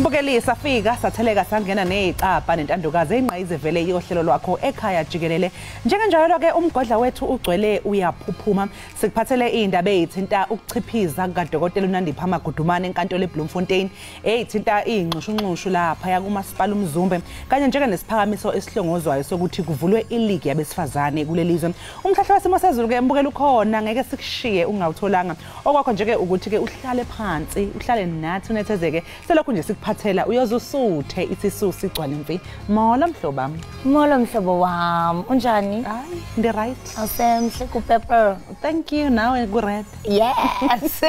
Mbukeli, safika satheleka sangena nezicabha nentandokazi engqayizevele yohlelo lwakho ekhaya jikelele. Njengenjalo ke umgodla wethu ugcwele uyaphuphuma. Sikuphathele indaba ezithinta ukuchiphiza kukaDokotela uNandipha Magudumane enkantolo eBloemfontein, ezithinta inxushunxushu lapha yakumasipala uMzumbe, kanye njengenesiphakamiso esihlongozwayo sokuthi kuvulwe iligi yabesifazane kulelizwe. Umhlahlo wesimo sezulu ke mbukeli ukhona, ngeke sikushiye ungawutholanga. Okwakho nje ke ukuthi ke uhlale phansi, uhlale nathi unethezeke. Selokhu nje sikuphathela uyozusuthe isisu sigcwale imfi. Molo mhlobo wami. Molo mhlobo wami. Unjani? Hayi, ndi right. Awusemhle kupepper. Thank you. Nawe ku red. Yes.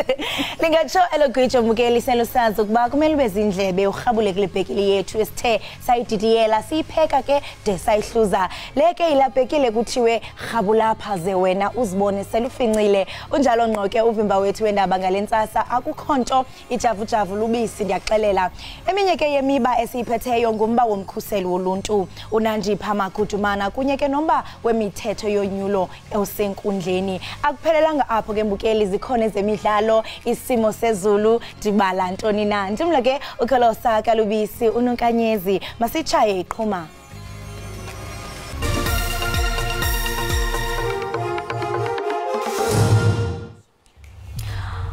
Lingatsho elogwijo mbukeli selusazi ukuba kumele ube zindlebe urhabule kule bhekile yethu esithe sayididiyela siyipheka ke de sayihluza. Le ke ilabhekile kuthiwe rhabulapha ze wena uzibone selufincile. Unjalo ngqo ke uvimba wethu wendaba ngalentsasa akukho nto ijavujavu lubisi ndiyaxelela. Eminye ke yemiba esiyiphetheyo ngumba womkhuseli woluntu uNandipha Magudumana kunye ke nomba wemithetho yonyulo osenkundleni. Akuphelelanga apho ke mbukeli, zikhona ezemidlalo, isimo sezulu, ndibala ntoni na. Ndimlo ke uKholosa Kalubisi uNonkanyezi, masitshaye iqhuma.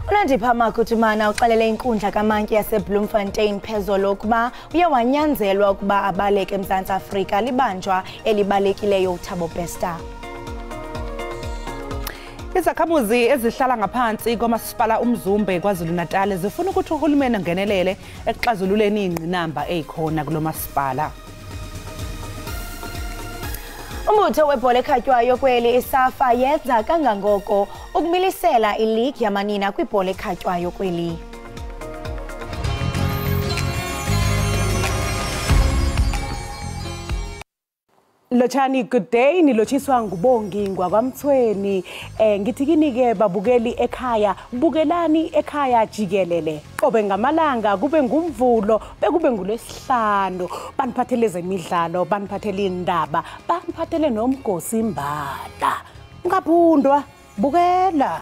UNandipha Magudumana uxelele inkundla kamantyi yaseBloemfontein phezolo ukuba uye wanyanzelwa ukuba abaleke eMzantsi Afrika libanjwa elibalekileyo uThabo Bester. Izakhamuzi ezihlala ngaphansi kwamasipala uMzumbe KwaZulu-Natal zifuna ukuthi uhulumeni angenelele ekuxazululeni ingqinamba ezikhona kulomasipala. Umbutho webhola ekhatywayo kweli iSAFA yenza kangangoko ukumilisela iligi yamanina kwibhola ekhatywayo kweli. Lotshani, good day. Nilotshiswa ngubongi ngwakwamthweni. Ngithi kini ke babukeli ekhaya, bukelani ekhaya jikelele. Qobe ngamalanga kube ngumvulo, bekube ngulwesihlanu. Baniphathele ezemidlalo, baniphathele indaba, baniphathele nomgosi imbada. Ungaphundwa, bukela.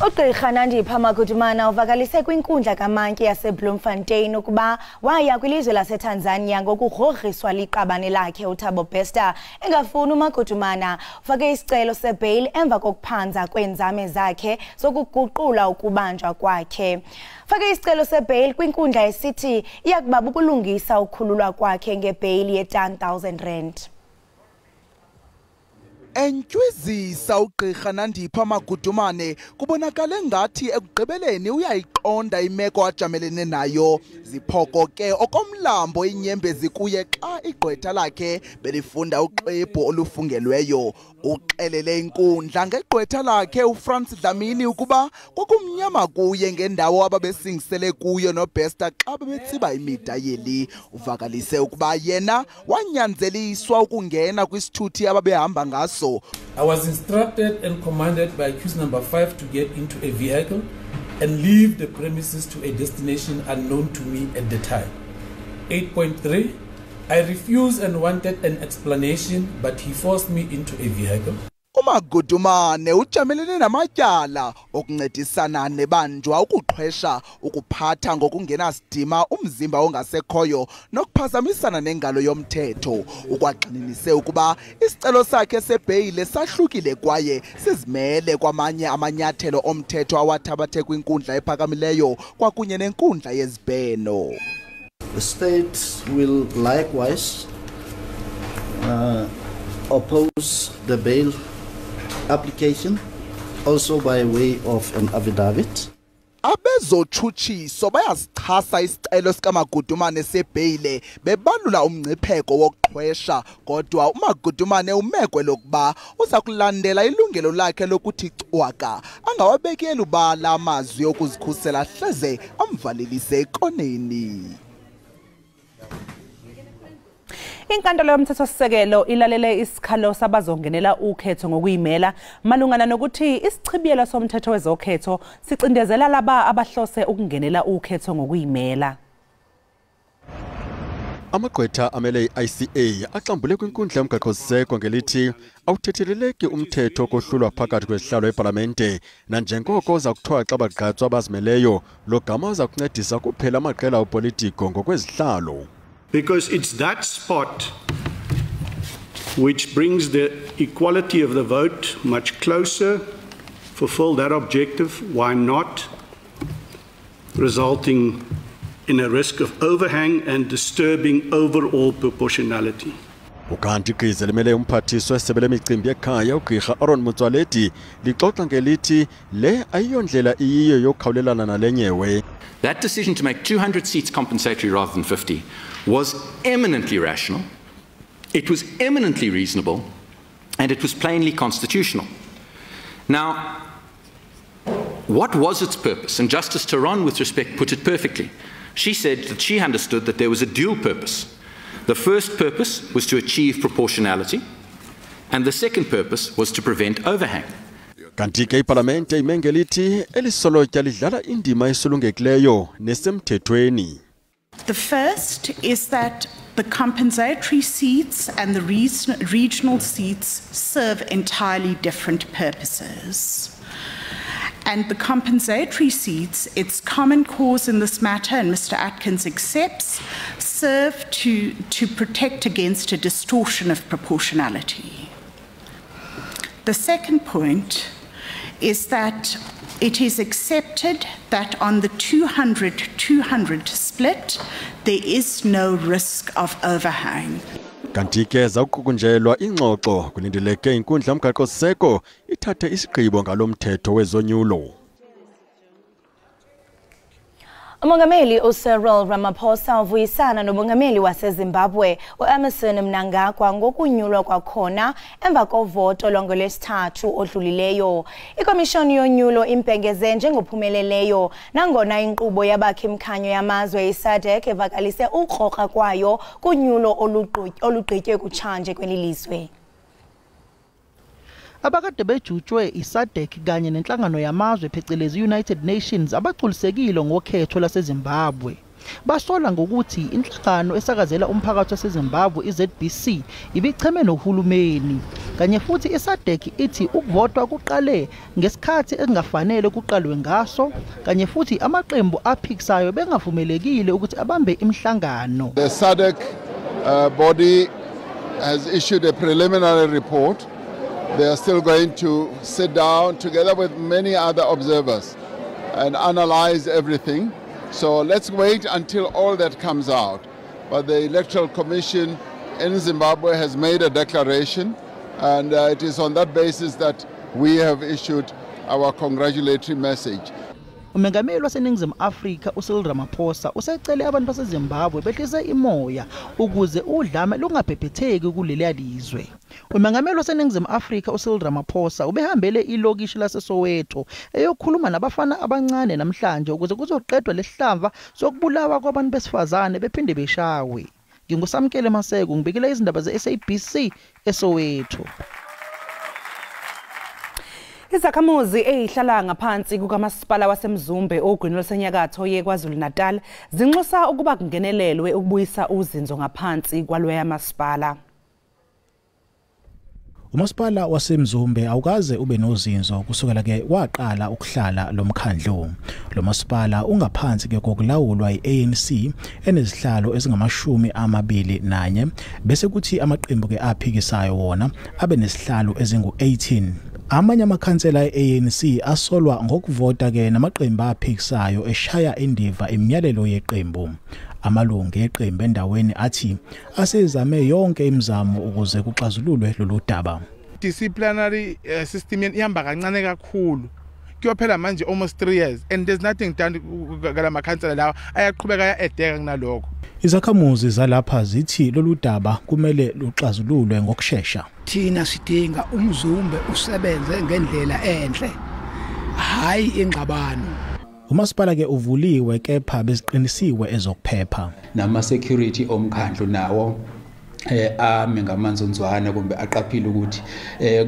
Ugqirha Nandipha Magudumana uvakalise kwinkundla kamantyi yaseBloemfontein ukuba waya kwilizwe laseTanzania ngokugrogriswa liqabane lakhe uThabo Bester. Engafuni uMagudumana ufake isicelo sebail emva kokuphanza kweenzame zakhe zokuguqula ukubanjwa kwakhe. Fake isicelo sebail kwinkundla esithi iyakuba bubulungisa ukukhululwa kwakhe ngebail ye-10,000 rand. Entywizisa ugqirha Nandipha Magudumane kubonakale ngathi ekugqibeleni uyayiqonda imeko ajamelene nayo. Ziphoko ke okomlambo inyembezi kuye xa igqwetha lakhe belifunda uxwebhu olufungelweyo. Uxelele inkundla ngegqwetha lakhe uFrance Dlamini ukuba kwakumnyama kuye ngendawo ababesingisele kuyo noBester xa bebetsiba imida yeli. Uvakalise ukuba yena wanyanzeliswa ukungena kwisithuthi ababehamba ngaso. I was instructed and commanded by accused number 5 to get into a vehicle and leave the premises to a destination unknown to me at the time. 8.3 I refused and wanted an explanation, but he forced me into a vehicle. uMagudumane ujamelene namatyala okuncedisana nebanjwa ukuqhwesha, ukuphatha ngokungenasidima umzimba ongasekhoyo nokuphazamisana nengalo yomthetho. Ukwagxininise ukuba isicelo sakhe sebheyile sahlukile kwaye sizimele kwamanye amanyathelo omthetho awathabathe kwinkundla ephakamileyo kwakunye nenkundla yezibheno. The state will likewise oppose the bail application, also by way of an affidavit. Abezotshutshiso bayasichasa isicelo sikaMagudumane sebheyile bebalula umngcipheko wokuqhwesha, kodwa uMagudumane umekwe lokuba uza kulandela ilungelo lakhe lokuthi cwaka, angawabekeli ubala amazwi okuzikhusela hleze amvalelise ekoneni. Inkantolo yomthethosisekelo ilalele isikhalo sabazongenela ukhetho ngokuyimela malungana nokuthi isichibiyelo somthetho wezokhetho sicindezela laba abahlose ukungenela ukhetho ngokuyimela. Amagqwetha amele i-ICA axambule kwinkundla yomgaqo-siseko ngelithi awuthetheleleki umthetho kohlulwa phakathi kwezihlalo epalamente nanjengoko uza kuthiwa xa bagqatswa abazimeleyo lo gama uza kuncedisa kuphela amaqela opolitiko ngokwezihlalo. Because it's that spot which brings the equality of the vote much closer, fulfill that objective, why not, resulting in a risk of overhang and disturbing overall proportionality. Ukanti igqiza limele umphathiswa wesebe lemicimbi yekhaya ugqirha Aaron Motsoaledi lixoxa ngelithi le ayiyondlela iyiyo yokukhawulelana nale nyewe. That decision to make 200 seats compensatory rather than 50 was eminently rational, it was eminently reasonable, and it was plainly constitutional. Now, what was its purpose? And Justice Theron, with respect, put it perfectly. She said that she understood that there was a dual purpose. The first purpose was to achieve proportionality, and the second purpose was to prevent overhang. Kanti ke ipalamente ime ngelithi elisolotya lidlala indima esulungekileyo nesemthethweni. The first is that the compensatory seats and the regional seats serve entirely different purposes. And the compensatory seats, it's common cause in this matter, and Mr. Atkins accepts, serve to protect against a distortion of proportionality. The second point is that it is accepted that on the 200-200 split, there is no risk of overhang. Kanti ke zawuqukunjelwa ingxoxo kulindeleke inkundla yomgaqo-siseko ithathe isigqibo ngalomthetho wezonyulo. Umongameli uCyril Ramaphosa uvuyisana nomongameli waseZimbabwe uEmmerson Mnangagwa ngokunyulwa kwakhona emva kovoto lwangolwesithathu odlulileyo. Ikomishoni yonyulo impengeze njengophumeleleyo nangona inkqubo yabakhi mkhanyo yamazwe iSADC evakalise ukrokra kwayo kunyulo olugqitywe kutshanje kweli lizwe. Abakade bejutshwe iSADC kanye nenhlangano yamazwe phecelezi United Nations abagculisekile ngokhetho laseZimbabwe. Basola ngokuthi inhlangano esakazela umphakathi waseZimbabwe iZBC ibicheme nohulumeni. Kanye futhi iSADC ithi ukuvotwa kuqale ngesikhathi ekungafanele kuqalwe ngaso, kanye futhi amaqembu aphikisayo bengavumelekile ukuthi abambe imihlangano. The SADC body has issued a preliminary report. They are still going to sit down together with many other observers and analyze everything. So let's wait until all that comes out. But the Electoral Commission in Zimbabwe has made a declaration, and it is on that basis that we have issued our congratulatory message. Umengameli waseNingizimu Afrika uCyril Ramaphosa usecele abantu baseZimbabwe behlise imoya ukuze udlame lungabhebhetheki kuleliya lizwe. Umengameli waseNingizimu Afrika uCyril Ramaphosa ubehambele ilokishi laseSoweto eyokhuluma nabafana abancane namhlanje ukuze kuzoqedwa lesihlava sokubulawa kwabantu besifazane bephinde beshawe. NginguSamkele Maseko, ngibikela izindaba ze-SABC eSoweto. Izakhamuzi ezihlala ngaphansi kukamasipala waseMzumbe ogwini lwasenyakatho yeKwaZulu-Natal zinxusa ukuba kungenelelwe ukubuyisa uzinzo ngaphansi kwaloya masipala. Umasipala waseMzumbe awukaze ube nozinzo kusukela ke waqala ukuhlala lomkhandlu. Lo masipala ungaphansi ke kokulawulwa iANC enezihlalo ezingama-21 bese kuthi amaqembu ke aphikisayo wona abe nesihlalo ezingu-18. Amanye amakhansela e-ANC asolwa ngokuvota ke namaqembu aphikisayo eshaya indiva imiyalelo yeqembu. Amalungu eqembu endaweni athi asezame yonke imizamo ukuze kuxazululwe lolu daba. Disciplinary system ihamba kancane kakhulu. Kuyophela manje almost 3 years and there's nothing done ngalamakhansela lawa ayaqhubeka ayedeka kunalokho. Izakhamuzi zalapha zithi lolu daba kumele luxazululwe ngokushesha. Thina sidinga uMzumbe usebenze ngendlela enhle, hayi ingxabano. Umasipala ke uvuliwe kepha beziqinisiwe ezokuphepha. Nama security omkhandlu nawo Ame ngamanzonzwana kumbe aqaphile ukuthi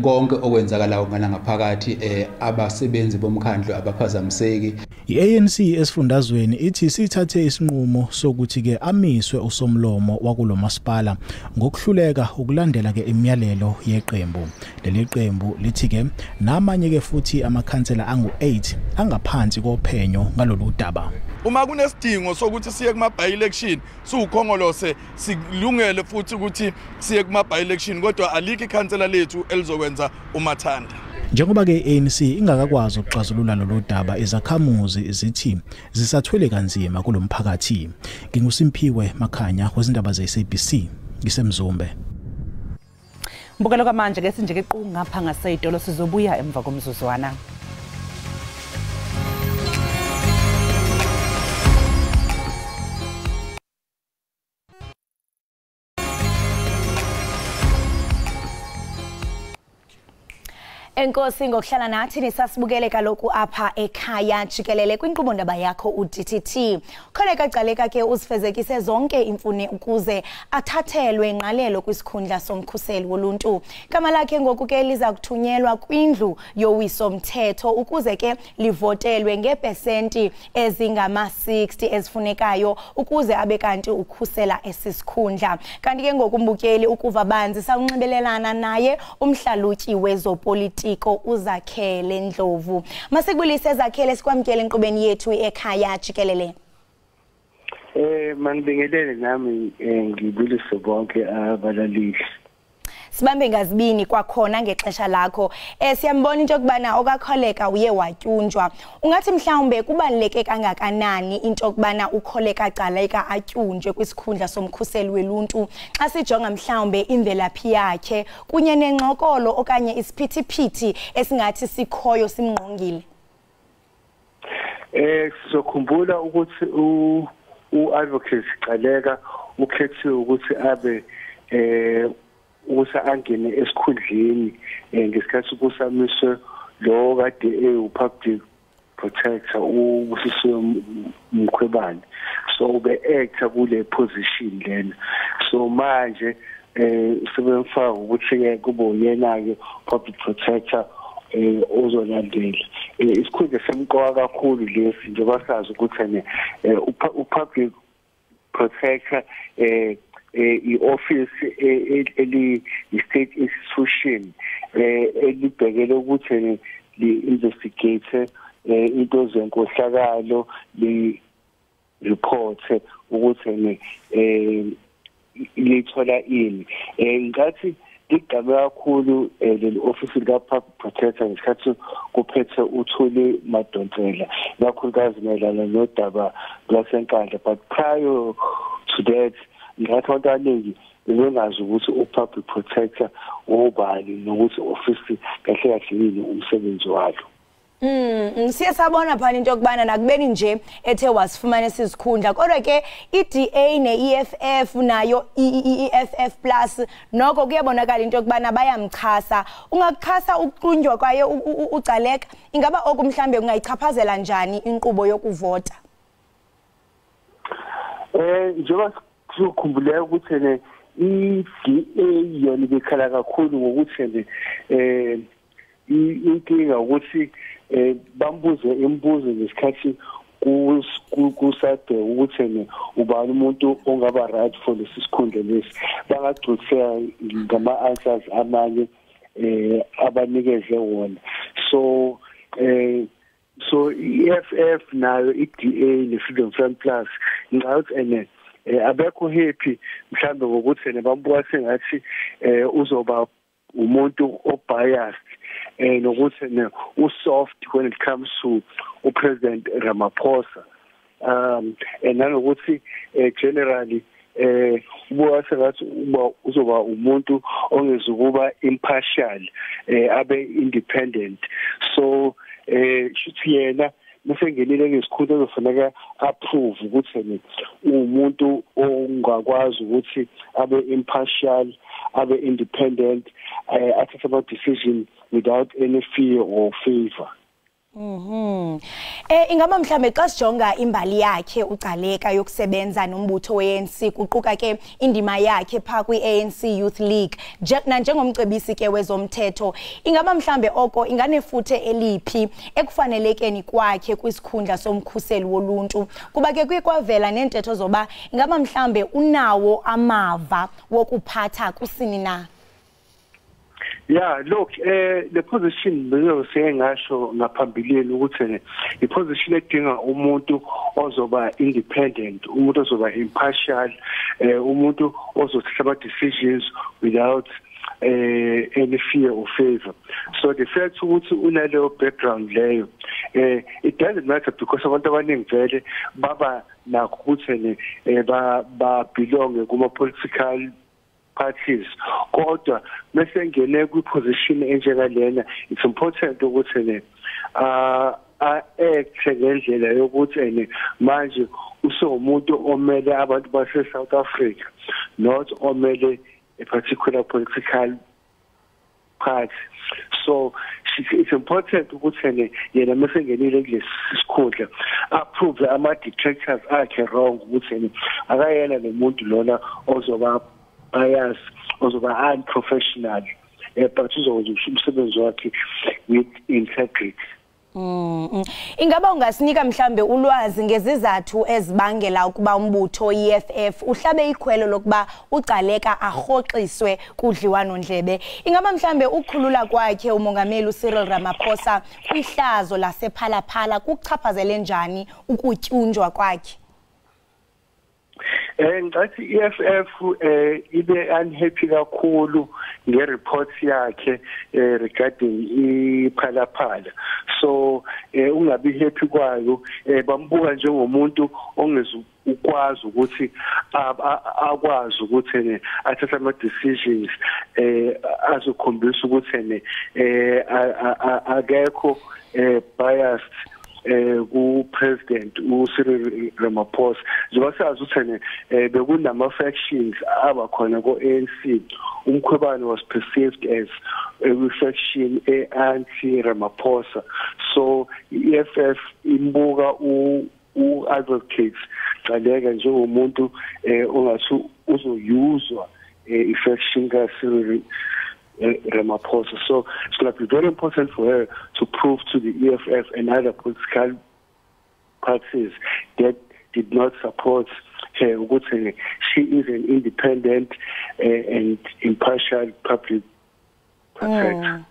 konke okwenzakalayo ngala ngaphakathi abasebenzi bomkhandlu abaphazamiseki. I-ANC esifundazweni ithi sithathe isinqumo sokuthi ke amiswe usomlomo wakulomasipala ngokuhluleka ukulandela ke imiyalelo yeqembu. Leli qembu lithi ke namanye ke futhi amakhansela angu-8 angaphansi kophenyo ngalolu daba. Uma kunesidingo sokuthi siye kuma by election, siwukhongolose silungele futhi ukuthi siye kuma by election, kodwa alikho ikhansela lethu elizokwenza umathanda. Njengoba ke ANC ingakakwazi ukuxazulula lolu daba, izakhamuzi zithi zisathwele kanzima kulomphakathi. NginguSimphiwe Makhanya wezindaba ze-SABC ngiseMzumbe. Mbukelo kwamanje ke sinje ke qungapha ngaseyitolo, sizobuya emva komzuzwana. Enkosi ngokuhlala nathi nisasibukele kaloku apha ekhaya jikelele kwinkqubo ndaba yakho uDTT. Kholeka Gcaleka ke uzifezekise zonke imfune ukuze athathelwe ingqalelo kwisikhundla somkhuseli woluntu. Igama lakhe ngoku ke liza kuthunyelwa kwindlu yowiso mthetho ukuze ke livotelwe ngepesenti ezingama-60 ezifunekayo ukuze abe kanti ukhusela esisikhundla. Kanti ke ngokumbukeli ukuva banzi sawunxibelelana naye umhlalutyi wezopolitiko uZakhele Ndlovu. Masikubulise Zakhele, sikwamkele enkqubeni yethu ekhaya jikelele. Manibingelele nami ngibulise bonke abalaleli. Sibambe ngazibini kwakhona ngexesha lakho. Siyambona into yokubana okaKholeka uye watyunjwa. Ungathi mhlawumbe kubaluleke kangakanani into yokubana uKholeka Gcaleka atyunjwe kwisikhundla somkhuseli weluntu xa sijonga mhlawumbe imvelaphi yakhe kunye nengxokolo okanye isiphithiphithi esingathi sikhoyo simngqongile? Sizokhumbula ukuthi u-Advocate Gcaleka ukhethiwe ukuthi abe ukuthi angene esikhundleni ngesikhathi kusamiswe lo kade ewu-public protector uBusisiwe Mkhwebane, so ube actor kule position lena. So manje sebemfaka ukuthi ke kube uyena ke public protector ozolandela. Isikhundla semqoka kakhulu lesi, njengoba sazi ukuthi ne u-public protector i-office eli state institution elibhekele ukuthi li-investigate into zenkohlakalo, li report ukuthi lithola ini. Ngathi ligqame kakhulu leli office lika public protector ngesikhathi kuphethe uThuli Madonsela, kakhulukazi mayelana nodaba lwaseNkandla. But prior to that, ngathi abantu abaningi bebengazi ukuthi u-public protector obani nokuthi office kahle kahle yini umsebenzi walo. Siye sabona phana into yokubana nakubeni nje ethe wasifumana esizikhundla, kodwa ke iDA neEFF nayo iEFF plus noko kuyabonakala into yokubana bayamchasa. Ungakuchasa ukuqunjwa kwaye uGcaleka, ingaba oku mhlambe kungayichaphazela njani inkqubo yokuvota? Njengoba sizokhumbuleka ukuthi ne iDA yona ibikhala kakhulu ngokuthi ne inkinga ukuthi bambuze imibuzo ngesikhathi kusade ukuthi ne ubani umuntu ongaba right for lesi sikhundla lesi, bangagculiseka ngama answers amanye abanikeze wona. So so EFF nayo iDA ne-Freedom Front Plus ngathi ene abekho happy mhlambe ngokuthi ne bambuka sengathi uzoba umuntu obiased nokuthi ne usoft when it comes to uPresident Ramaphosa, and nanokuthi generally ubuka sengathi uzoba umuntu ongezukuba impartial, abe independent. So shuthi yena masengenile ngesikhundla kuzofuneka approve ukuthi umuntu ongakwazi ukuthi abe impartial, abe independent, athathe ama decision without any fear or favor. Ingaba mhlambe xa sijonga imbali yakhe uGcaleka yokusebenza nombutho we-ANC, kuquka ke indima yakhe pha kwi-ANC Youth League nanjengomcebisi ke wezomthetho, ingaba mhlambe oko inganefuthe eliphi ekufanelekeni kwakhe kwisikhundla somkhuseli woluntu? Kuba ke kuye kwavela neentetho zoba ingaba mhlambe unawo amava wokuphatha kusini na? Yeah, look, the position bengiyoseke ngasho ngaphambilini ukuthi i-position edinga umuntu ozoba independent, umuntu ozoba impartial, umuntu ozothatha ama decisions without any fear or favor. So the fact ukuthi unaleyo background leyo, it doesn't matter because abantu abaningi vele baba nakho ukuthi ba belong kuma political parties, kodwa bese ngene kwi-position enjengalena, it's important ukuthi ne act ngendlela yokuthi ene manje usewumuntu omele abantu base South Africa, not omele a particular political party. So it's important ukuthi ene yena mesengenile kulesi sikhundla approve ama detractors akhe wrong, ukuthi ene akayena nomuntu lona ozoba bias, ozoba unprofessional, but uzokwenza umsebenzi wakhe with integrity. Ingaba ungasinika mhlambe ulwazi ngezizathu ezibangela ukuba umbutho EFF uhlabe ikhwelo lokuba uGcaleka arhoxiswe kudliwano-ndlebe? Ingaba mhlambe ukukhulula kwakhe umongameli uCyril Ramaphosa kwihlazo lasePhalaphala kuchaphazele njani ukutyunjwa kwakhe? Ngathi EFF ibe unhappy kakhulu nge-report yakhe regarding iPhalaphala. So ungabi happy kwayo, bambuka njengomuntu ongezukwazi ukuthi akwazi ukuthi athathe ama decisions azokhombisa ukuthi akekho biased ku President uCyril Ramaphosa. Njengoba sazi ukuthi bekunama factions abakhona ko ANC, uMkhwebane was perceived as a faction anti Ramaphosa. So EFF imbuka u advocates Gcaleka njengomuntu ongathi uzoyuzwa i-faction ka Cyril Ramaphosa. So it's going to be very important for her to prove to the EFF and other political parties that did not support her ukuthi she is an independent and impartial public protector.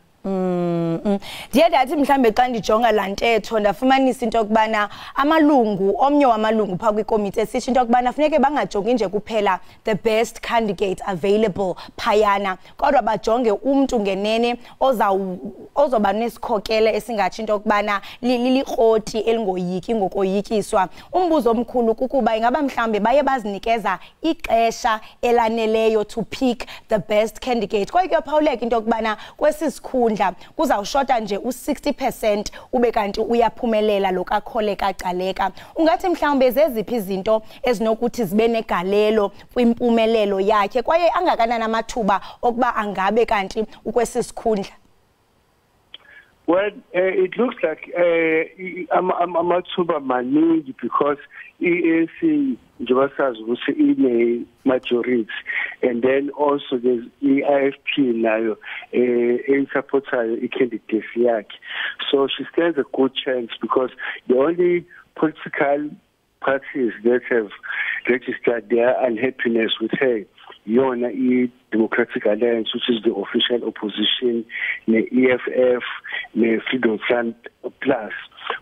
Ndiye ndathi mhlambe xa ndijonga laa ntetho ndafumanisa into yokubana amalungu, omnye wamalungu phaa kwikomiti esitsho into yokubana funeke bangajongi nje kuphela the best candidate available phayana, kodwa bajonge umntu ngenene ozoba nesikhokelo esingatsho into yokubana likroti elingoyiki ngokoyikiswa. Umbuzo omkhulu kukuba ingaba mhlambe baye bazinikeza ixesha elaneleyo to pick the best candidate. Kwaye kuyaphawuleka into yokubana kwesi sikhundla kuzawushota nje u-60% ube kanti uyaphumelela lo kaKholeka Gcaleka. Ungathi mhlawumbe zeziphi izinto ezinokuthi zibe negalelo kwimpumelelo yakhe, kwaye angakanani amathuba okuba angabe kanti ukwesi sikhundla? Well, it looks like amathuba maningi because i-ANC njengoba sazi ukuthi ine majority, and then also there's i-IFP nayo eyisupportayo i-candidacy yakhe. So she stands a good chance because the only political parties that have registered their unhappiness with her, yona i-Democratic Alliance, which is the official opposition, ne-EFF, ne-Freedom Front Plus.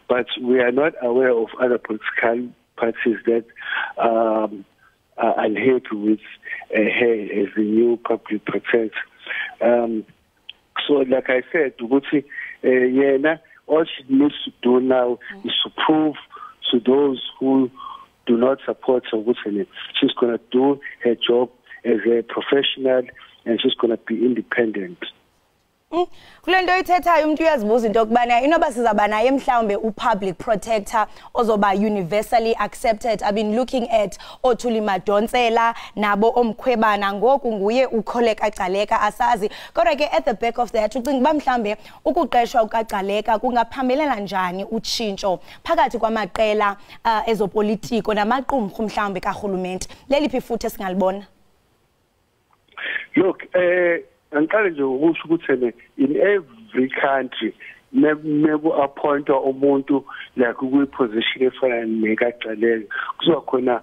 But we are not aware of other political parties that are unhappy with her as the new public protector. So like I said, ukuthi yena, all she needs to do now is to prove to those who do not support her, she's going to do her job as a professional and she's going to be independent. Kule nto ithethayo umuntu uyazibuza into yokubana inoba sizaba naye mhlawumbe u-public protector ozoba universally accepted. I've been looking at oThuli Madonsela nabo oMkhwebana, ngoku nguye uKholeka Gcaleka, asazi. Kodwa ke at the back of that, ucinga uba mhlawumbe ukuqeshwa kukaGcaleka kungaphambelela njani utshintsho phakathi kwamaqela ezopolitiko namaqumrhu mhlawumbe karhulumente? Leliphi ifuthe esingalibona? Look, angiqale nje ukusho ukuthi in every country meku appointwa umuntu like kwi position efana nekaGcaleka kuzoba khona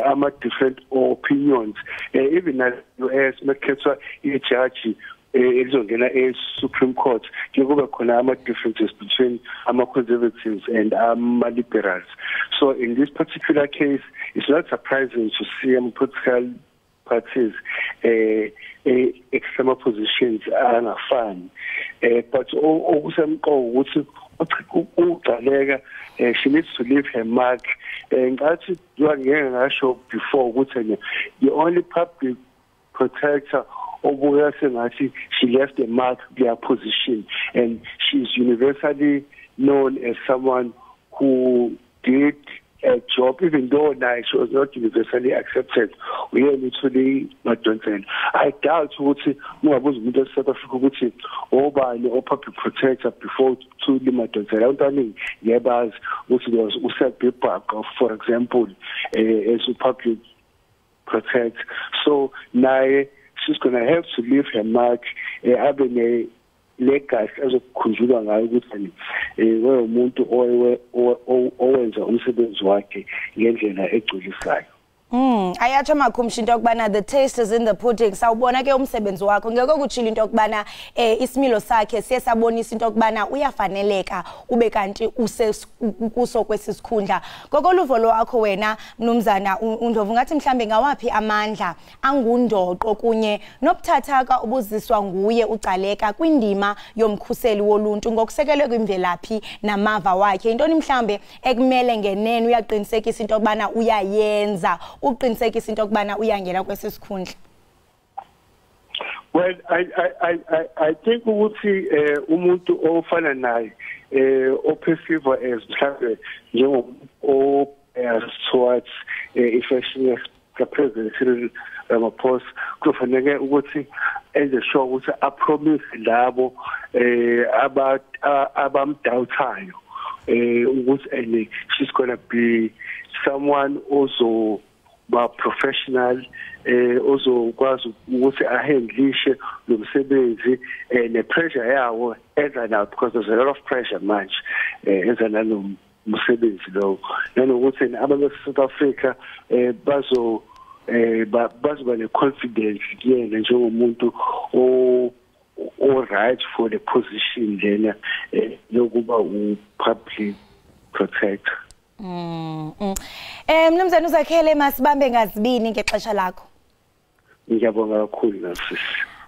ama different opinions. Even na US makhethwa ijaji elizongena e-Supreme Court, kuba khona ama differences between ama conservatives and ama liberals. So in this particular case, it's not surprising to see ama political parties extreme positions angafani, but okusemqoka ukuthi uGcaleka she needs to leave her mark. Ngathi ngeke ngasho before ukuthi the only public protector obuya sengathi she left a mark their position, and she is universally known as someone who did a job, even though now she was not universally accepted. Uyena uThuli Madonsela. I doubt ukuthi ungabuza umuntu eSouth Africa ukuthi obani o-public protector before Thuli Madonsela. Abantu abaningi ngiyabazi ukuthi there was uSelby Bhaca, for example, as a public protector. So naye she's going to have to leave her mark, abe ne legacy ezokukhunjulwa ngayo ukuthi umuntu owenza umsebenzi wakhe ngendlela egculisayo. Ayatsho makhumsha into yokubana the taste is in the pudding. Sawubona ke umsebenzi wakho. Ngeke kutshilo into yokubana isimilo sakhe siye sabonisa into yokubana uyafaneleka ube kanti kuso kwesisikhundla. Ngokoluvo lwakho wena mnumzana uNdlovu, ngathi mhlambe ngawaphi amandla angundoqo kunye nobuthathaka obuziswa nguye uGcaleka kwindima yomkhuseli woluntu ngokusekelwe kwimvelaphi namava wakhe? Intoni mhlambe ekumele ngenene uyaqinisekisa into yokubana uyayenza, uqinisekisa into yokubana uyangena kwesi sikhundla? Well, I think ukuthi umuntu ofana naye o-perceive as mhlambe njengo towards i-fashion ka-President Cyril Ramaphosa, kufanele ukuthi enze sure ukuthi a-promise labo abamdoubtayo ukuthi and she's gonna be someone also ba professional, ozokwazi ukuthi ahandlishe lo msebenzi ne pressure yawo eza now, because there's a lot of pressure manje eza nalo msebenzi lo, nanokuthi abantu base South Africa bazoba ne confidence kuyena njengomuntu o right for the position lena yokuba u public protector. Mnumzana uZakhele, masibambe ngazibini ngexesha lakho. Ngiyabonga kakhulu nasisi.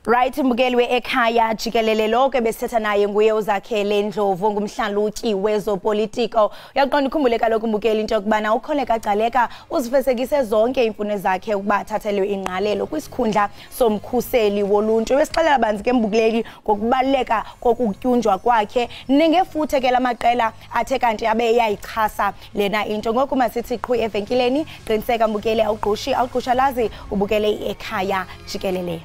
Right, mbukeli we-Ekhaya Jikelele, lonke besithetha naye nguye uZakhele Ndlovu, ngumhlalutyi wezopolitiko. Uyaqonda ukhumbule kaloku mbukeli into yokubana uKholeka Gcaleka uzifesekise zonke iimfuno zakhe ukuba athathelwe ingqalelo kwisikhundla somkhuseli woluntu. Besixelela banzi ke mbukeli ngokubaluleka kokutyunjwa kwakhe nengefuthe ke lamaqela athe kanti abe eyayichasa lena into. Ngoku masithi qhu evenkileni, qiniseka mbukeli awugqushi awugqushalazi, ubukele i-Ekhaya Jikelele.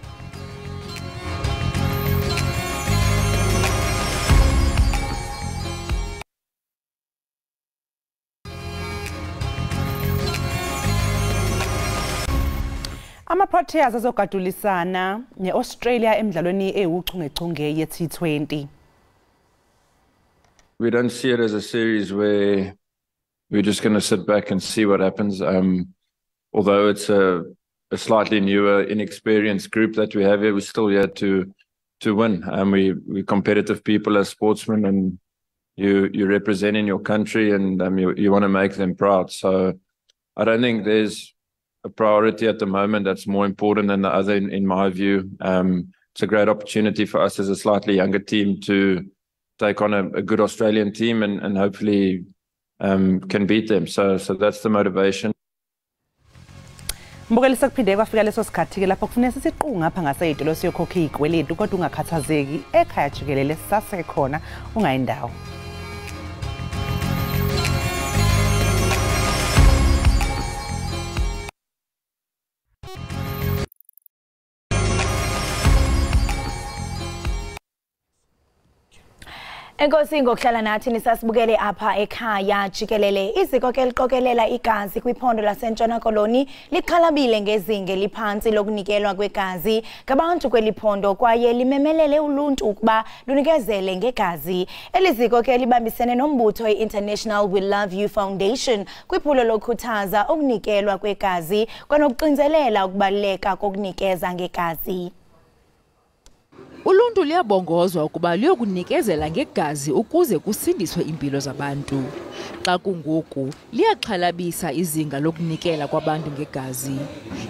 Ama-Proteas azogadulisana ne-Australia emidlalweni ewuchungechunge ye-T20. We don't see it as a series where we're just going to sit back and see what happens. Although it's a slightly newer, inexperienced group that we have here, we're still here to win. We're competitive people as sportsmen, and you're representing your country, and you want to make them proud. So I don't think there's a priority at the moment that's more important than the other, in my view. It's a great opportunity for us as a slightly younger team to take on a good Australian team and hopefully can beat them. So that's the motivation. Mbukeli, sekuphinde kwafika leso sikhathi-ke lapho kufuneka sisiqu ngapha ngasey'tolo siyokhokha iy'kweletu, kodwa ungakhathazeki, ekhaya jikelele sisasekhona, ungayindawo. Enkosi ngokuhlala nathi nisasibukele apha ekhaya jikelele. Iziko ke liqokelela igazi kwiphondo laseNtshona Koloni lixhalabile ngezinga eliphansi lokunikelwa kwegazi ngabantu kweli phondo kwaye limemelele uluntu ukuba lunikezele ngegazi. Eli ziko ke libambisene nombutho i-International We Love You Foundation kwiphulo lokukhuthaza ukunikelwa kwegazi kwanokuxinzelela ukubaluleka kokunikeza ngegazi. Uluntu luyabongozwa ukuba luyokunikezela ngegazi ukuze kusindiswe impilo zabantu. Xa kungoku liyaxhalabisa izinga lokunikela kwabantu ngegazi.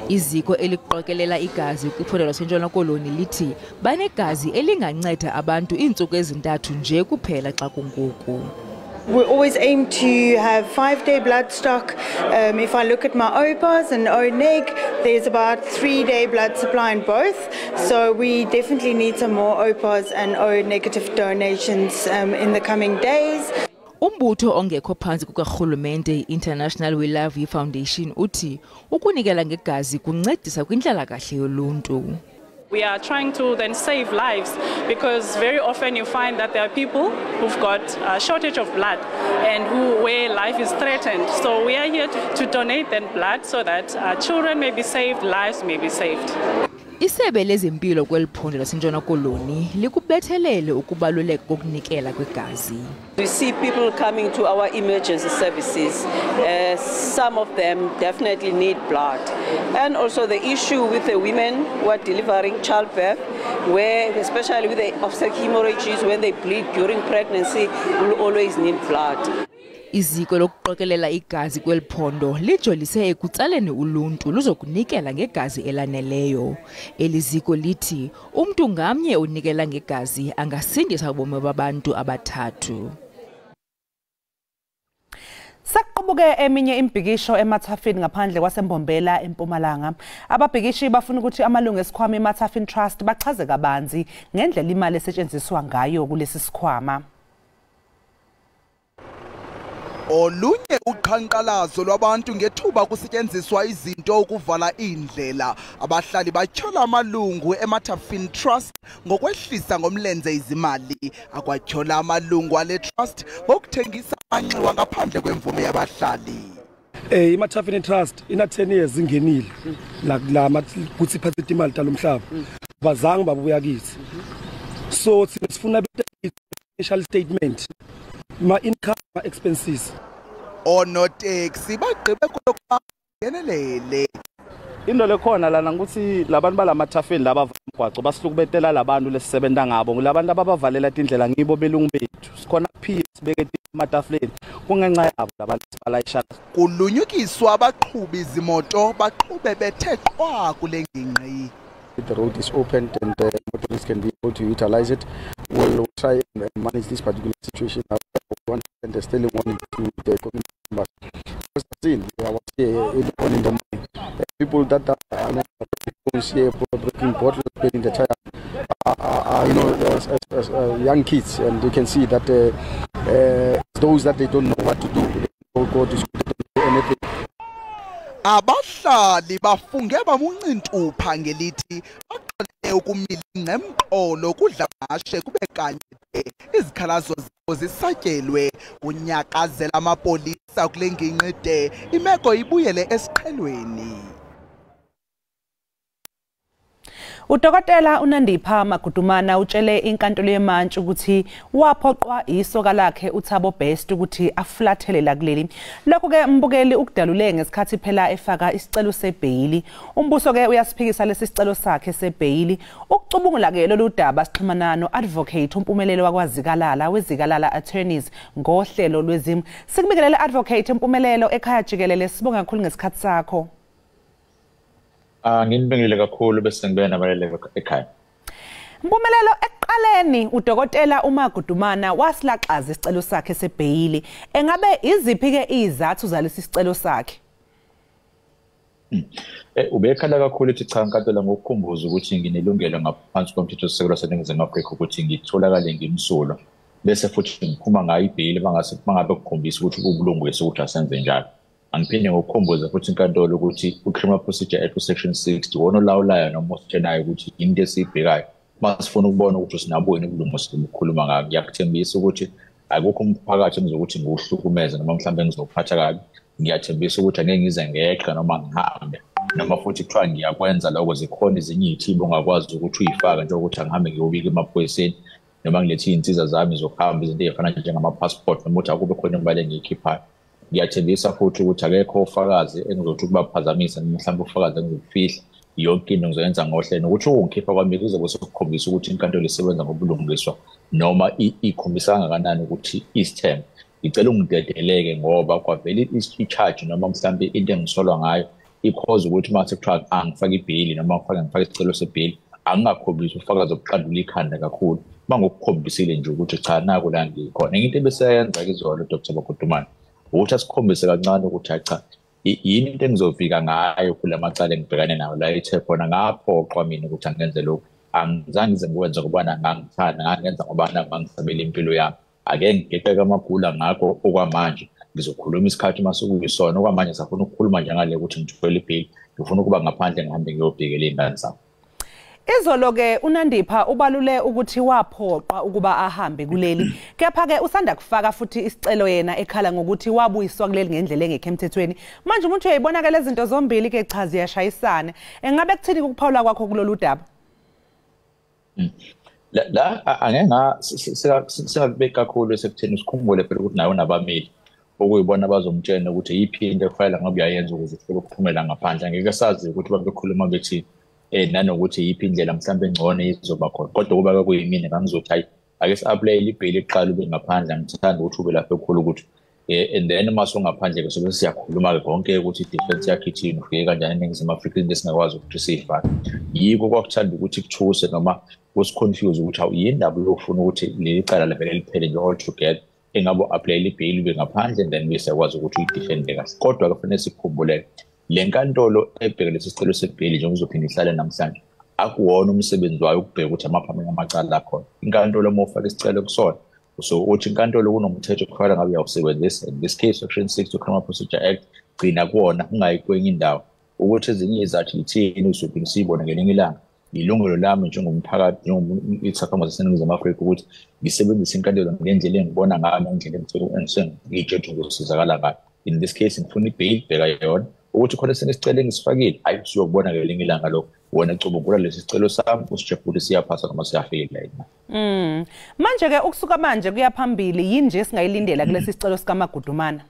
Iziko eliqokelela igazi kwiphondo laseNtshona Koloni lithi banegazi elinganceda abantu iintsuku ezintathu nje kuphela xa kungoku. We always aim to have 5-day blood stock. If I look at my O-pos and O-neg, there's about 3-day blood supply in both. So we definitely need some more O-pos and O-negative donations in the coming days. Umbutho ongekho phantsi kukarhulumente i-International We Love You Foundation uthi ukunikela ngegazi kuncedisa kwinhlalakahle yoluntu. We are trying to then save lives, because very often you find that there are people who've got a shortage of blood and where life is threatened. So we are here to donate then blood so that children may be saved, lives may be saved. Isebe lezempilo kweli phondo laseNtshona Koloni likubethelele ukubaluleka kokunikela kwegazi. We see people coming to our emergency services. Some of them definitely need blood. And also the issue with the women who are delivering childbirth, where especially with the obstetric hemorrhages, when they bleed during pregnancy, will always need blood. Iziko lokuqokelela igazi kweli phondo lijolise ekutsaleni uluntu luzokunikela ngegazi elaneleyo. Eli ziko lithi umntu ngamnye onikela ngegazi angasindisa ubomi babantu abathathu. Sekuqubuke eminye imibhikisho eMathafini ngaphandle kwaseMbombela eMpumalanga. Ababhikishi bafuna ukuthi amalungu esikhwama iMathafini Trust bachaze kabanzi ngendlela imali esetshenziswa ngayo kulesi sikhwama. Olunye uqhankqalazo lwabantu ngethuba kusetshenziswa izinto ukuvala indlela. Abahlali batyhola amalungu eMathafini Trust ngokwehlisa ngomlenze izimali. Akwatyhola amalungu ale trust ngokuthengisa amanxiwa ngaphandle kwemvume yabahlali. iMathafini Trust ina 10 years ingenile la kuthi iphathe imali talomhlaba. Bazange babuya kithi. So sifuna financial statement, ma income, ma expenses. Onoteksi bagqibe kulokuba ngenelele. Into lekhona lana ukuthi labantu balamathafeni laba umgwaco basihlukubetela labantu lesisebenza ngabo, labantu ababavalela tindlela ngibo belungu bethu. Sikhona phila sibeke ematafuleni kungenxa yabo labantu sibalayisha. Kulunyukiswa abaqhubi izimoto baqhube bethe qwa kule ngingqi. The road is open and the motorists can be able to utilize it. We'll try and manage this particular situation. We want to send a stern warning to the community members. Because I've seen, I was here early on in the morning, people that are not here breaking bottles, breaking the tire, you know, as young kids, and you can see that those that they don't know what to do, they don't go to school, they don't do anything. Abahlali bafunge bamuncintupha ngelithi baqale ukumila ngemqolo kudla mashe kube kanye izikhalazo zabo zisatyelwe. Unyakazela amapolisa kule ngingqi de imeko ibuyele esiqhelweni. Udokotela uNandipha Magudumana utshele inkantolo yemantshi ukuthi waphoqwa isoka lakhe uThabo Best ukuthi aflathele la kuleli. Lokho ke mbukeli ukudalule ngesikhathi phela efaka isicelo sebheyili. Umbuso ke uyasiphikisa lesi sicelo sakhe sebheyili. Ukucubungula ke lolu daba sixhumana no advocate uMpumelelo wakwaZikalala weZikalala Attorneys ngohlelo lwezimo. Sikubikelele advocate Mpumelelo ekhaya jikelele, sibonga kakhulu ngesikhathi sakho. Nginibingelele kakhulu bese ngibe nabalele ekhaya. Mpumelelo, ekuqaleni udokotela uMagudumana wasilaxaza isicelo sakhe sebheyili. Engabe iziphi ke izathu zalesi sicelo sakhe? Ubekhala kakhulu ethi cha nkantolo ngokukhumbuza ukuthi nginelungelo ngaphansi komthethosisekelo waseNingizimu Afrika ukuthi ngitholakale ngimsulwa bese futhi ngiphuma ngayo ibheyili mangabe kukhombisa ukuthi kuwubulungiswa ukuthi asenze njalo. Angiphinde ngokukhumbuza futhi inkantolo ukuthi u-Criminal Procedure Act section 60 wona olawulayo noma ositshenayo ukuthi into esiyibhekayo masifuna ukubona ukuthi sinabo yini ubulungiswa obukhuluma ngako. Ngiyakuthembisa ukuthi akukho umphakathi engizokuthi ngiwuhlukumeze noma mhlawumbe ngizophatha kabi. Ngiyathembisa ukuthi angeke ngize ngeqa noma ngihambe noma futhi kuthiwa ngiyakwenza lokho, zikhona ezinye iy'thibo ongakwazi ukuthi uyifake njengokuthi angihambe ngiyobika emaphoyiseni noma ngilethe iy'nsiza zami zokuhamba, izinto ey'fana njengama-passport noma ukuthi akube khona imali engiyikhiphayo. Ngiyathembisa futhi ukuthi akekho ufakazi engizothi ukubaphazamisa noma mhlawumbe ufakazi engizokufihla, yonke into ngizoyenza ngohlelo. Nokuthi ukungikhipha kwami kuzobe sekukhombisa ukuthi inkantolo isebenza ngobulungiswa noma ikhombisa kangakanani ukuthi isithembe. Ngicela ungidedeleke ngoba kwavele i-charge noma mhlawumbe into engisolwa ngayo ikhoze ukuthi uma sekuthiwa angifake ibheyili noma ngifake isicelo sebheyili angingakhombisi ubufakazi obuqandula ikhanda kakhulu, bangokukhombisile nje ukuthi cha naku la ngikhona. Enye into ebeseyenza izolo Dr. Magudumana ukuthi asikhombise kancane ukuthi cha yini into engizofika ngayo kula macala engibhekane nawo la ethe khona ngaphoqwa mina ukuthi angenze lokhu, angizange ngize ngikwenze ngoba ngangithanda, ngangenza ngoba ngangisabela impilo yami. Ake ngigeqeke amagula ngakho okwamanje ngizokhuluma isikhathi uma sekuyisona. Okwamanje safuna ukukhuluma njengale ukuthi ngithwele ibheyili, ngifuna ukuba ngaphandle ngihambe ngiyobhekela iy'ngane zami. Izolo-ke uNandipha ubalule ukuthi waphoqwa ukuba ahambe kuleli, kepha-ke usanda kufaka futhi isicelo yena ekhala ngokuthi wabuyiswa kuleli ngendlela engekho emthethweni. Manje umuntu uyayibona-ke lezi zinto zombili-ke cha ziyashayisana. Engabe kuthini ukuphawula kwakho kulolu daba? La angeke singakubeki kakhulu esekutheni sikhumbule phela ukuthi naye unabameli okuyibona bazomtshela ukuthi yiphi into ekufanele ngabe uyayenza ukuze uthole ukuphumela ngaphandle. Angeke sazi ukuthi babekhuluma bethi nanokuthi yiphi indlela mhlawumbe engcono izoba khona, kodwa kuba kuyimina ngangizothi hayi ake si-aplayele ibheyili kuqala ube ngaphandle, angithandi ukuthi ube lapho ekhulu ukuthi and then uma sungaphandle-ke sobe siyakhuluma-ke konke ukuthi i-defense yakho ithini, ufike kanjani eNingizimu Afrika, into esingakwazi ukuthi siyifake. Yiko kwakuthanda ukuthi kuthuse noma kusiconfuse ukuthi hawu yini ndaba uyofuna ukuthi leli cala livele liphele nje all together, engabe u-aplayele ibheyili ube ngaphandle and then bese ukuthi uyidefende kahle. Kodwa-ke kufanele sikhumbule le nkantolo ebheke lesi sicelo sebheyili njengoba izophinde ihlale namhlanje akuwona umsebenzi wayo ukubheka ukuthi amaphi amanye amacala akhona. Inkantolo uma ufaka isicelo kusona so uthi inkantolo kunomthetho okufanele ngabe uyawusebenzisa, in this case section 6 we-Criminal Procedure Act, gcina kuwona ungayi kwenye indawo. Ukuthi ezinye izathu ithini uzophinde siyibone ngelinye ilanga. Ilungelo lami njengomphakathi njengoisakhamuzi saseNingizimu Afrika ukuthi ngisebenzise inkantolo ngendlela engibona ngayo ngendlela engitshela ngizosizakala ngayo. In this case ngifuna ibheyili, bheka yona ukuthi khona esinye isicelo engisifakile, hayi siyokubona ngelinye ilanga lokho. Wena cubungula lesi sicelo sami usitshele ukuthi siyaphasa noma siyafeyila yini. Manje-ke ukusuka manje kuya phambili yini nje singayilindela kulesi sicelo sikaMagudumana?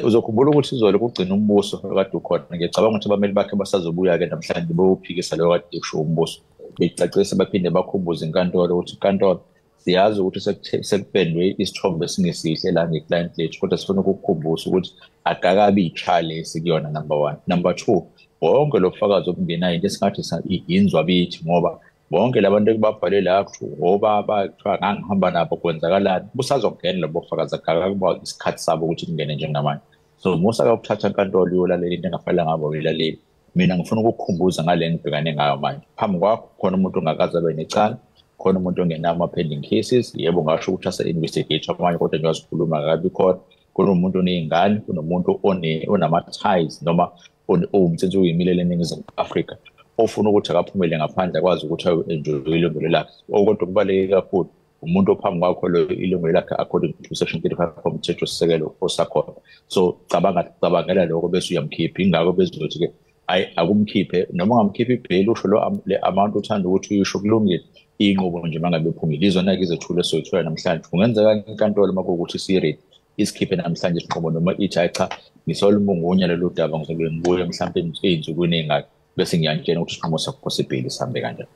Uzokhumbula ukuthi izolo kugcina umbuso kade ukhona. Ngiyacabanga ukuthi abameli bakhe basazobuya-ke namhlanje bewuphikisa leyo kade kusho umbuso, becacisa baphinde bakhumbuze inkantolo ukuthi inkantolo siyazi ukuthi sekupendwe isithombe esingesihle la nge-client lethu, kodwa sifuna ukukukhumbuza ukuthi akakabi i-trial esikuyona, number one. Number two, bonke lo bufakazi obungenayo into esingathi inzwabithi, ngoba bonke labantu ekubabhale la kuthiwa obaba kuthiwa ngangihamba nabo kwenzakalani, busazongena lobo bufakazi, akakakuba isikhathi sabo ukuthi kungene njengamanje. So musa ukuthatha inkantolo uyolalela into engafanele ngabe uyilaleli. Mina ngifuna ukukukhumbuza ngale ngibhekane ngayo manje. Phambi kwakho khona umuntu ongakaze abe necala, khona umuntu ongenawo ama-pending cases, yebo ngasho ukuthi ase-investigate amanye kodwa nje wazikhuluma kabi khona, kunomuntu oney'ngane, kunomuntu onama-ties noma owumthetho oyimilela eNingizimu Afrika ofuna ukuthi akaphumele ngaphandle akwazi ukuthi ayo-enjoy ilungelo lakhe. Okodwa kubaluleke kakhulu umuntu ophambi kwakho lo ilungelo lakhe according to section 35 womthethosisekelo osakhona. So cabangela lokho bese uyamkhipha. Ingakho bezothi-ke hayi akumkhiphe noma ungamkhiphi ibheyili usho lo le amount uthanda ukuthi uyisho kulungile, inqubo nje mangabe iphumile. Izona-ke izethulo esizoyithola namhlanje. Kungenzeka inkantolo uma kuwukuthi si-ready isikhiphe namhlanje isinqumo noma ithi hayi cha ngisolumungunya lolu daba ngizobe ngibuye mhlawumbe ey'nsukwini ey'ngaki bese ngiyantshena ukuthi isinqumo sakho sebheyili sihambe kanjani.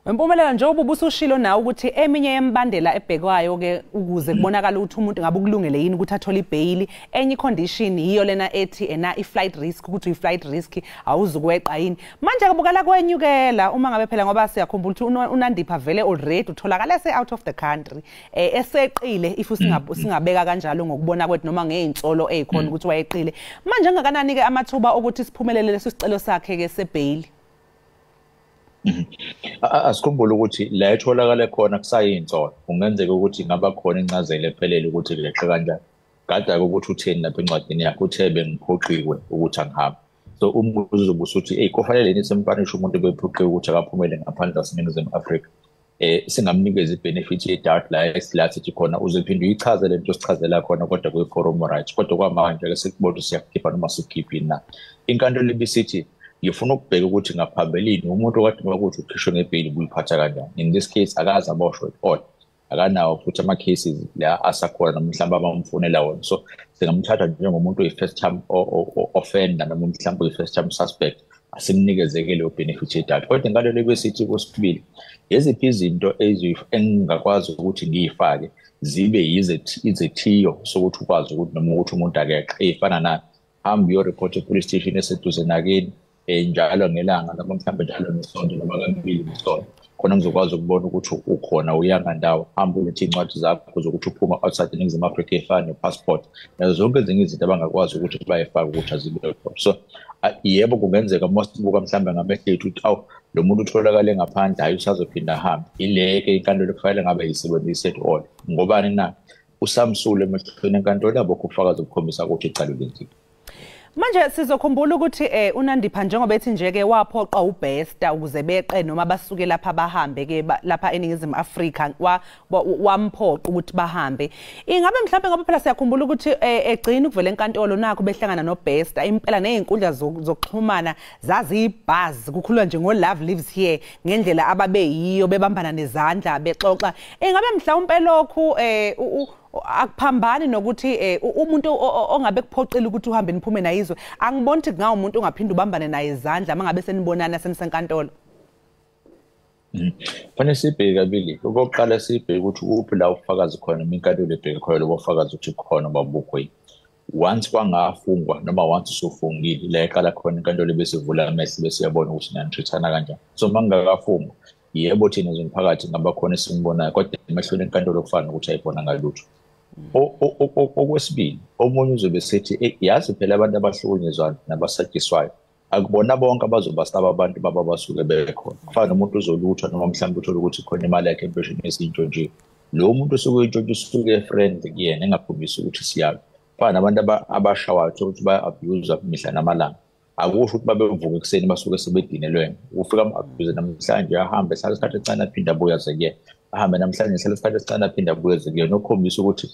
Wempumelelo, njengoba ubusushilo nawe ukuthi eminye yembandela ebhekwayo ke ukuze kubonakala ukuthi umuntu ngabe ukulungele yini ukuthi athole ibheyili, enye condition yiyo lena ethi ena i-flight risk, ukuthi uyi-flight risk, awuzukweqa yini. Manje kubukela kwenyukela uma ngabe phela, ngoba siyakhumbula ukuthi uNandipha vele already utholakala ese out of the country, eseqile, if singabeka kanjalo ngokubona kwethu noma ngey'nsolo ey'khona ukuthi wayeqile. Manje angakanani ke amathuba okuthi siphumelele leso sicelo sakhe ke sebheyili? Asikhumbule ukuthi la etholakale khona kusayinsolo, kungenzeka ukuthi ingaba khona incazelo ephelele ukuthi leqe kanjani. Kade-ke ukuthi utheni lapha encwadini yakhe, uthe bengiphoqiwe ukuthi angihambe. So umbuzo uzobe usuthi, eyi, kufanele yini simpunishe umuntu ebephoqiwe ukuthi akaphumele ngaphandle kwaseNingizimu Afrika? Singamnikeza i-benefit ye-doubt la la sithi khona uzophinde uyichaze le nto osichazela khona, kodwa kwi-forum right. Kodwa kwamanje-ke sikubona ukuthi siyakukhipha noma sikukhiphi na. Inkantolo ibisithi ngifuna ukubheka ukuthi ngaphambilini umuntu okade bakuthi ukhishwe ngebheyili buyiphatha kanjani. In this case akaze aboshwe at all, akanawo futhi ama-cases la asakhona noma mhlawumbe abamfunela wona, so singamthatha njengomuntu oyi-first time offender noma mhlawumbe oyi-first time suspect, asimnikeze-ke leyo benefit ye-doubt. Kodwa inkantolo ebesithi kwesibili, yiziphi izinto engingakwazi ukuthi ngiyifake zibe izethiyo sokuthi ukwazi ukuthi noma ukuthi umuntu akeqe, ey'fana nani, hamba uyoripota e-police station eseduze nakini njalo ngelanga noma mhlawumbe njalo ngesonto noma kabili ngesonto, khona ngizokwazi ukubona ukuthi ukhona uyanga ndawo. Hamba ulethe iy'ncwadi zakho zokuthi uphuma outside eNingizimu Afrika ey'fana ne-passport nazo zonke ezinye izinto abangakwazi ukuthi bayifake ukuthi azibe khona. So yebo, kungenzeka uma sibuka mhlawumbe ngamehlo ethu ukuthi awu, lo muntu utholakale ngaphandle, hhayi, usazophinda ahambe. Ile-ke inkantolo kufanele ngabe yisebenzise at all, ngobani na? Usamsulwa emehlweni enkantolo, abokho ubufakazi obukhombisa ukuthi icala lenzile. Manje sizokhumbula ukuthi uNandipha, njengoba ethi nje ke waphoqa uBester ukuze beqe noma basuke lapha bahambe ke lapha eNingizimu Afrika, wamphoqa ukuthi bahambe. Ingabe mhlawumbe, ngoba phela siyakhumbula ukuthi egcina ukuvela enkantolo nakho behlangana noBester, impela nezinkundla zokuxhumana zaziyibuzz, kukhulwa nje ngo love lives here ngendlela ababeyiyo, bebambana nezandla bexoxa. Ingabe mhlawumbe lokhu akuphambani nokuthi umuntu ongabe kuphoqile ukuthi uhambe niphume naye izwe, angiboni ukuthi kungawu umuntu ongaphinde ubambane naye izandla mangabe senibonana senisenkantolo? Fanele sibheke kabili. Okokuqala sibheke ukuthi kuphi la ubufakazi khona, noma inkantolo ebheke khona lobo bufakazi ukuthi khona babukho yini. Once kwangafungwa noma once usufungile, la eqala khona inkantolo bese ivula amehlo bese iyabona ukuthi nani-treat-ana kanjani. So uma kungakafungwa, yebo, thina nje umphakathi ngaba khona esimbonayo, kodwa emehlweni enkantolo kufana nokuthi ayibona ngalutho. Okwesibili, omunye uzobe sethi, yazi phela abantu abahlukunyezwayo nabasatshiswayo akubona bonke abazobasaba abantu baba basuke bekhona. Kufana nomuntu uzoluthwa noma mhlawumbe uthole ukuthi khona imali yakhe empesheni esintshontshiwe, lo muntu osuke intshontshe usuke friendly kuyena, engakhombisi ukuthi siyalo. Kufana nabantu abashawayo, uthole ukuthi baya-abuse mihla namalanga, akusho ukuthi babevuka ekuseni basuke sebedinelwene. Ufika ama-abuse namhlanje, ahambe ehlala isikhathi esincane, aphinde abuye aze kuyena, ahambe namhlanje, ehlala isikhathi esincane, aphinde abuye aze kuyena, okukhombisa ukuthi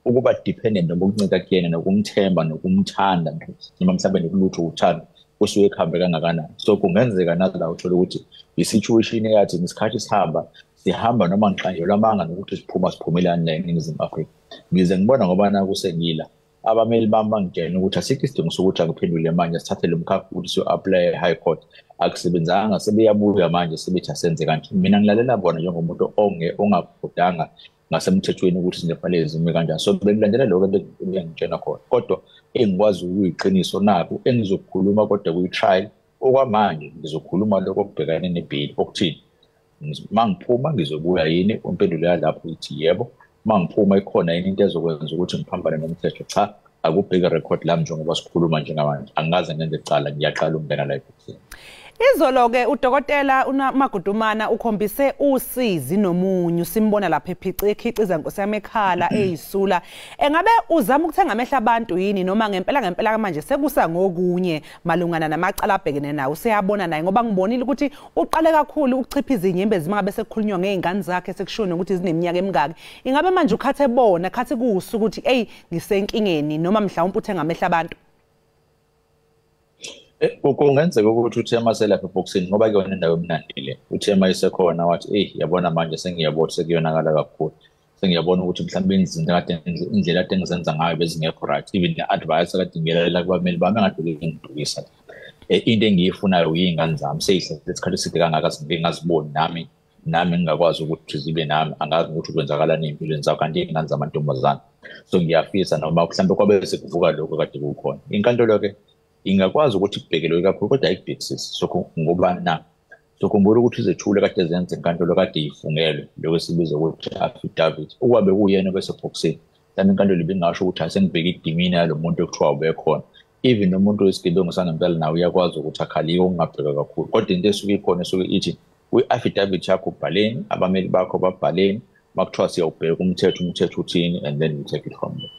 ukuba dependent noma ukuncika kuyena nokumthemba nokumthanda noma mhlawumbe nokulutho uthando kusuke kuhambe kangakanani. So kungenzeka nala uthole ukuthi i-situation eyathi ngesikhathi sihamba sihamba noma ngiqanjelwa amanga nokuthi siphuma siphumelani la eNingizimu Afrika. Ngize ngibona ngoba naku sengila abameli bami bangitshena ukuthi asikho isidingo sokuthi angiphendule manje, sithathe lo mkhakha ukuthi siyo-apply e-high court. Akusebenzanga, sebeyabuya manje sebethi asenze kanje. Mina ngilalela bona njengomuntu ongabhodanga ngasemthethweni ukuthi izinto zime kanjani. So bengilandela lokho ebengitshena khona, kodwa engikwazi ukuyiqiniso naku engizokukhuluma kodwa kwi-trial okwamanje ngizokhuluma lokho okubhekane nebhili, okuthini uma ngiphuma ngizobuya yini. Impendulo yalapho ithi yebo. Uma ngiphuma ikhona yini into ezokwenza ukuthi ngiphambane nomthetho? Cha, akubheke record lami njengoba sikhuluma njengamanje, angikaze ngenze icala, ngiyaqala ukungena la ebhokisini. Izolo-ke udokotela uMagudumana ukhombise usizi nomunyu, simbona lapha ekhiciza nkosi yami ekhala eyisula. Engabe uzama ukuthenga amehlo abantu yini, noma ngempela ngempela manje sekusa ngokunye malungana namacala abhekene nawo useyabona naye? Ngoba ngibonile ukuthi uqale kakhulu ukuchiphiza izinyembezi mangabe sekukhulunywa ngey'ngane zakhe, sekushiwo ukuthi zineminyaka emingaki. Ingabe manje ukhathe bona khathi kusa ukuthi eyi ngisenkingeni, noma mhlawumbe uthenga amehlo abantu? Kungenzeka ukuthi uthe uma selapha ebhokisini, ngoba kuyona indawo emnandi le, uthe uma isekhona wathi eyi yabona manje sengiyabona sekuyonakala kakhulu, sengiyabona ukuthi mhlawumbe izinto kade indlela kade engizenza ngayo bezingekho right, even ne-advice kade ngilalela kubameli bami engathi ngidukisa. Into engiyifunayo iy'ngane zami, seyihlele isikhathi eside kangaka ngingaziboni nami. Nami ngingakwazi ukuthi zibe nami, angazi ukuthi kwenzakalani ey'mpilweni zabo, kanti iy'ngane zamantombazane. So ngiyafisa noma mhlawumbe kwabe sekuvuka lokho kade kukhona. Inkantolo-ke ingakwazi ukuthi kubhekelwe kakhulu, kodwa ayikubhekisisi. So ngoba na so khumbula ukuthi izethulo kade zenze inkantolo kade ifungelwe, lokho esibiza ukuthi affidavit. Ukwabe kuyena obesebhokisini, mhlawumbe inkantolo ibingasho ukuthi asengibheke idimina yalo muntu ekuthiwa ubekhona. Even nomuntu wesigebengu sangempela nawe uyakwazi ukuthi akhalike, okungabheka kakhulu. Kodwa into esuke ikhona esuke ithi kwi-affidavit yakho ubhaleni, abameli bakho babhaleni, makuthiwa siyawubheka umthetho, umthetho uthini, and then we take it from there.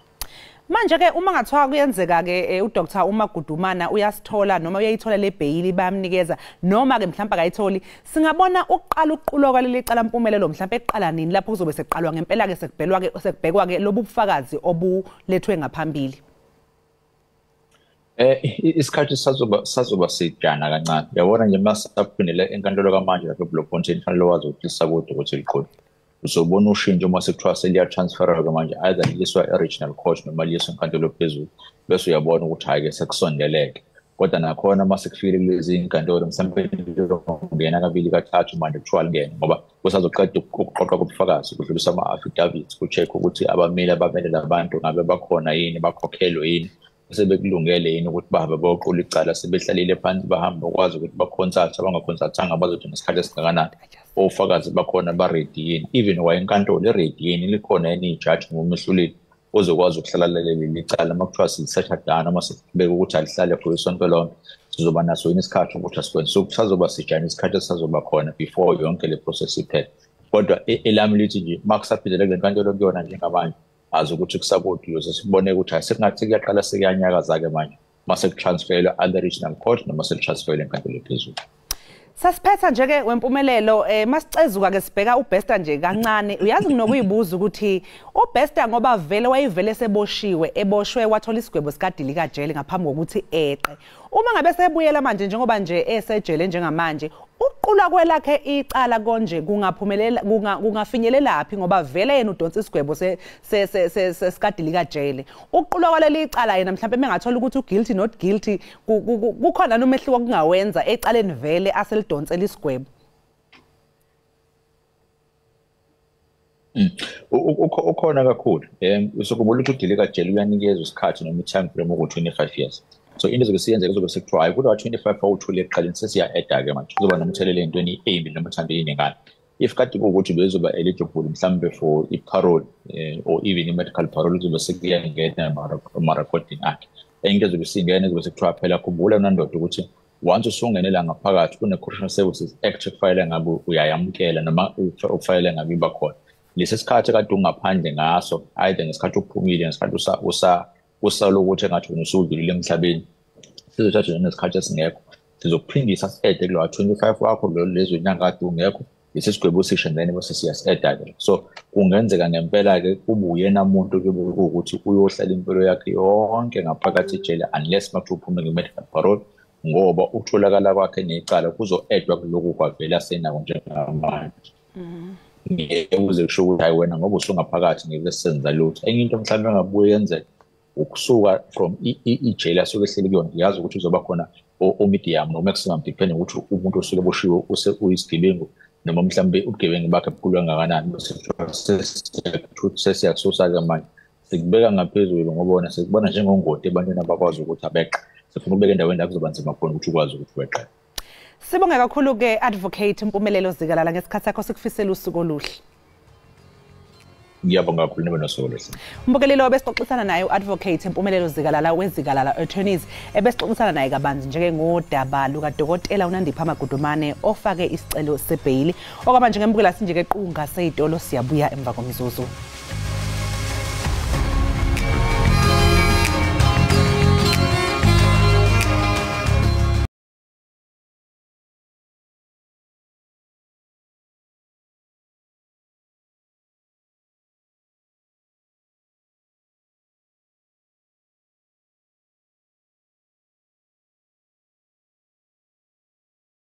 Manje-ke uma ngathiwa kuyenzeka-ke uDr uMagudumana uyasithola noma uyayithola le bheyili bayamnikeza, noma-ke mhlawumbe akayitholi, singabona ukuqala ukuqulwa kwaleli cala Mpumelelo mhlawumbe eqala nini lapho kuzobe sekuqalwa ngempela-ke sekubhekwa-ke lobu bufakazi obulethwe ngaphambili? Isikhathi sazoba sijana kancane. Uyabona nje masaphindele enkantolo kamanje lapho eBloemfontein, fanele wazi ukuthi lisakude ukuthi liqhube. Uzobona ushintsho uma sekuthiwa seliya-transfer-ke manje, either liyiswa e-regional court noma liyiswa enkantolo phezulu, bese uyabona ukuthi hhayi-ke sekusondeleke. Kodwa nakhona uma sekufikile kulezi nkantolo, mhlawumbe liyongena kabili kathathu manje kuthiwa lingene, ngoba kusazoqeda ukuqoqwa kobufakazi, kudluliswa ama-affidavits, ku-check ukuthi abameli abamele labantu ngabe bakhona yini, bakhokhelwe yini, sebekulungele yini ukuthi bahambe bayoqula icala, sebehlalile phansi bahambe bakwazi ukuthi ba-consult, abanga-consult-anga bazothi ngesikhathi esingakanani, ofakazi bakhona ba-ready yini, even wayenkantolo i-ready yini, likhona yini ijaji noma umehluleli ozokwazi ukuhlala laleli icala. Uma kuthiwa silisetha down, uma sibeka ukuthi alihlale for isonto lonke, sizoba naso yini isikhathi ukuthi asikwenze. So kusazoba sijana isikhathi esisazoba khona before yonke le process iphele. Kodwa elami lithi nje uma kusaphindele kule nkantolo kuyona njengamanje, azi ukuthi kusakude, uyoze sibone ukuthi hayi sekungathi kuyaqala sekuyanyakaza-ke manje uma sekutransferelwa other regional court noma sekutransferelwa enkantolo ephezulu. Sasiphetha nje-ke wempumelelo, masicezuka-ke sibheka uBester nje kancane. Uyazi nginokuyibuza ukuthi uBester ngoba vele wayevele seboshiwe, eboshwe wathola isigwebo sikadilikajele ngaphambi kokuthi eqe. Uma ngabe sebuyela manje njengoba nje esejele njengamanje, ukuqulwa kwelakhe icala konje kungaphumelela kungafinyelelaphi ngoba vele yena udonsa isigwebo sikadilikajele. Ukuqulwa kwaleli icala yena mhlawumbe mengathola ukuthi u-guilty not guilty, kukhona nomehluko kungawenza ecaleni vele aselidonsela isigwebo? Ukhona kakhulu. Usukhumbula ukuthi udilikajele uyanikezwa isikhathi noma i-time frame oku-25 years. So into ezobe siyenzeka kuzobe sekuthiwa hayi kulowa 25 awuthule ekuqaleni sesiya-eda-ke manje, kuzoba nomthelela ey'ntweni ey'mbi noma mhlawumbe ey'ningana. If kade kuwukuthi bezoba eligible mhlawumbe for i-parole or even i-medical parole, kuzobe sekuyangena ema-recording akhe. Enye into ezobe siyingena kuzobe sekuthiwa phela khumbula nandoda ukuthi once usungenela ngaphakathi kune-Correctional Services Act ekufanele ngabe uyayamukela noma okufanele ngabe iba khona. Lesi sikhathi kade ungaphandle ngaso, either ngesikhathi uphumile, ngesikhathi usalokuthi engathi wena usudlulile emhlabeni, sizothatha nesikhathi esingekho, sizokuphindisa si-ede kulowa 25 wakho lezo nyanga kade ungekho, lesi sigwebo usisho then bese siyasi-eda-ke. So kungenzeka ngempela-ke kube uyena muntu kuwukuthi uyohlala impilo yakhe yonke ngaphakathi ejele unless makuthiwa uphume nge-medical parole, ngoba ukutholakala kwakhe necala kuzo-edwa kulokhu kwavela senako njengamanje. Ngeke kuze kusho ukuthi hayi wena ngoba usungaphakathi ngeke senza lutho. Enye into mhlawumbe engabuye yenzeke ukusuka from ijele asuke ehleli kuyona, uyazi ukuthi uzoba khona o-medium no-maximum depending ukuthi umuntu osuke eboshiwe uyisigebengu noma mhlawumbe ubugebengu bakhe bukhulu kangakanani. Sesiyakususa-ke manje sikubeka ngaphezulu ngoba wona sikubona njengongoti ebantwini abakwazi ukuthi abeqe, sifuna ukubeka endaweni la kuzoba nzima khona ukuthi ukwazi ukuthi weqe. Sibonge kakhulu-ke Advocate Mpumelelo Zikalala ngesikhathi sakho, sikufisela usuku oluhle. Ngiyabonga kakhulu, nibe nosuku oluhle. Umbukelelo besixoxisana naye u-Advocate Mpumelelo Zikalala weZikalala Attorneys, ebesixoxisana naye kabanzi njengodaba lukadokotela uNandipha Magudumane ofake isicelo sebheyili. Okwamanje ngembukela sinje ke qunga seyitolo, siyabuya emva komzuzu.